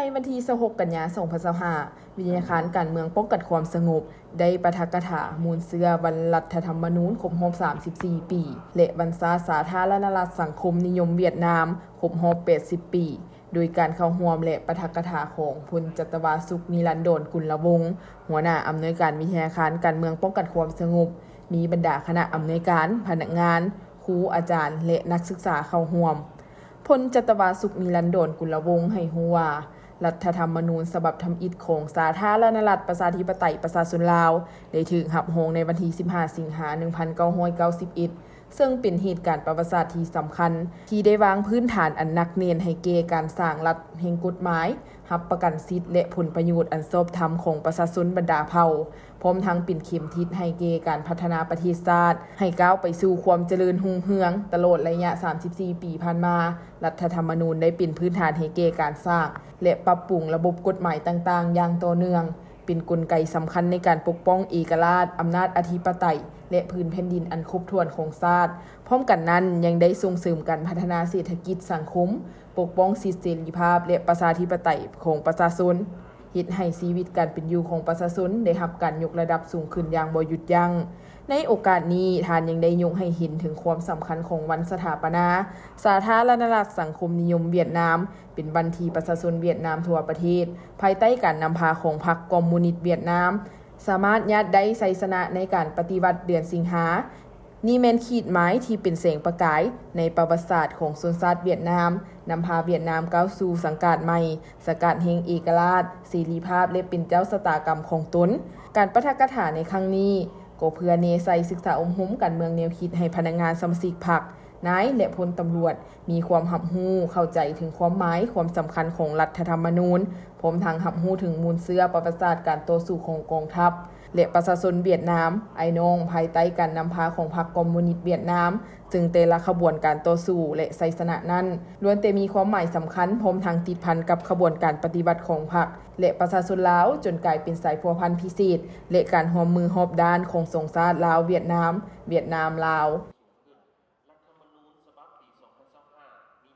ໃນວັນທີຊາວຫົກ ກັນຍາ ສອງພັນຊາວຫ້າ ວິທະຍາຄານການເມືອງປ້ອງກັນຄວາມສະຫງົບ ໄດ້ປາຖະກະຖາມູນເຊື້ອວັນລັດຖະທຳມະນູນຄົບຮອບສາມສິບສີ່ປີ ແລະ ວັນຊາດສາທາລະນະລັດສັງຄົມນິຍົມຫວຽດນາມຄົບຮອບແປດສິບປີ ໂດຍການເຂົ້າຮ່ວມ ແລະ ປາຖະກະຖາຂອງພົນຈັດຕະວາສຸກ ນິລັນດອນ ກຸນລະວົງ ຫົວໜ້າອຳນວຍການວິທະຍາຄານການເມືອງປ້ອງກັນຄວາມສະຫງົບ, ມີບັນດາຄະນະອຳນວຍການ, ພະນັກງານ, ຄູ, ອາຈານ ແລະ ນັກສຶກສາເຂົ້າຮ່ວມ. ພົນຈັດຕະວາສຸກ ນິລັນດອນ ກຸນລະວົງ ໃຫ້ຮູ້ວ່າ ລັດຖະທຳມະນູນສະບັບທຳອິດຂອງສາທາລະນະລັດປະຊາທິປະໄຕປະຊາຊົນລາວ ໄດ້ຖືກຮັບຮອງໃນວັນທີສິບຫ້າ ສິງຫາ ໜຶ່ງພັນເກົ້າຮ້ອຍເກົ້າສິບເອັດ ເຊິ່ງເປັນເຫດການປະຫວັດສາດທີ່ສຳຄັນ ທີ່ໄດ້ວາງພື້ນຖານອັນໜັກແໜ້ນໃຫ້ແກ່ການສ້າງລັດແຫ່ງກົດໝາຍ, ຮັບປະກັນສິດ ແລະ ຜົນປະໂຫຍດອັນຊອບທຳຂອງປະຊາຊົນບັນດາເຜົ່າ, ພ້ອມທັງເປັນເຂັມທິດໃຫ້ແກ່ການພັດທະນາປະເທດຊາດ ໃຫ້ກ້າວໄປສູ່ຄວາມຈະເລີນຮຸ່ງເຮືອງ. ຕະຫຼອດໄລຍະສາມສິບສີ່ປີຜ່ານມາ, ລັດຖະທຳມະນູນໄດ້ເປັນພື້ນຖານໃຫ້ແກ່ການສ້າງ ແລະ ປັບປຸງລະບົບກົດໝາຍຕ່າງໆຢ່າງຕໍ່ເນື່ອງ, ເປັນກົນໄກສຳຄັນໃນການປົກປ້ອງເອກະລາດ, ອຳນາດອະທິປະໄຕ ແລະ ພື້ນແຜ່ນດິນອັນຄົບຖ້ວນຂອງຊາດ. ພ້ອມກັນນັ້ນ, ຍັງໄດ້ສົ່ງເສີມການພັດທະນາເສດຖະກິດສັງຄົມ, ປົກປ້ອງສິດເສລີພາບ ແລະ ປະຊາທິປະໄຕຂອງປະຊາຊົນ, ເຮັດໃຫ້ຊີວິດການເປັນຢູ່ຂອງປະຊາຊົນໄດ້ຮັບການຍົກລະດັບສູງຂຶ້ນຢ່າງບໍ່ຢຸດຢັ້ງ. ໃນໂອກາດນີ້, ທ່ານຍັງໄດ້ຍົກໃຫ້ເຫັນເຖິງຄວາມສຳຄັນຂອງວັນສະຖາປະນາສາທາລະນະລັດສັງຄົມນິຍົມຫວຽດນາມ, ເປັນວັນທີ່ປະຊາຊົນຫວຽດນາມທົ່ວປະເທດ, ພາຍໃຕ້ການນຳພາຂອງພັກຄອມມູນິດຫວຽດນາມ, ສາມາດຍາດໄດ້ໄຊຊະນະໃນການປະຕິວັດເດືອນສິງຫາ. ນີ້ແມ່ນຂີດໝາຍທີ່ເປັນແສງປະກາຍໃນປະຫວັດສາດຂອງຊົນຊາດຫວຽດນາມ, ນຳພາຫວຽດນາມກ້າວສູ່ສັງກາດໃໝ່, ສັງກາດແຫ່ງເອກະລາດ, ເສລີພາບ ແລະ ເປັນເຈົ້າຊະຕາກຳຂອງຕົນ. ການປາຖະກະຖາໃນຄັ້ງນີ້ ກໍເພື່ອແນໃສ່ສຶກສາອົບຮົມການເມືອງແນວຄິດໃຫ້ພະນັກງານສະມາຊິກພັກ, ນາຍ ແລະ ພົນຕຳຫຼວດ ມີຄວາມຮັບຮູ້ເຂົ້າໃຈເຖິງຄວາມໝາຍ, ຄວາມສຳຄັນຂອງລັດຖະທຳມະນູນ, ພ້ອມທັງຮັບຮູ້ເຖິງມູນເຊື້ອປະຫວັດສາດການຕໍ່ສູ້ຂອງກອງທັບ ແລະ ປະຊາຊົນຫວຽດນາມອ້າຍນ້ອງ ພາຍໃຕ້ການນຳພາຂອງພັກຄອມມູນິດຫວຽດນາມ, ເຊິ່ງແຕ່ລະຂະບວນການຕໍ່ສູ້ ແລະ ໄຊຊະນະນັ້ນ ລ້ວນແຕ່ມີຄວາມໝາຍສຳຄັນ, ພ້ອມທັງຕິດພັນກັບຂະບວນການປະຕິວັດຂອງພັກ ແລະ ປະຊາຊົນລາວ, ຈົນກາຍເປັນສາຍພົວພັນພິເສດ ແລະ ການຮ່ວມມືຮອບດ້ານຂອງສອງຊາດລາວ-ຫວຽດນາມ, ຫວຽດນາມ-ລາວ.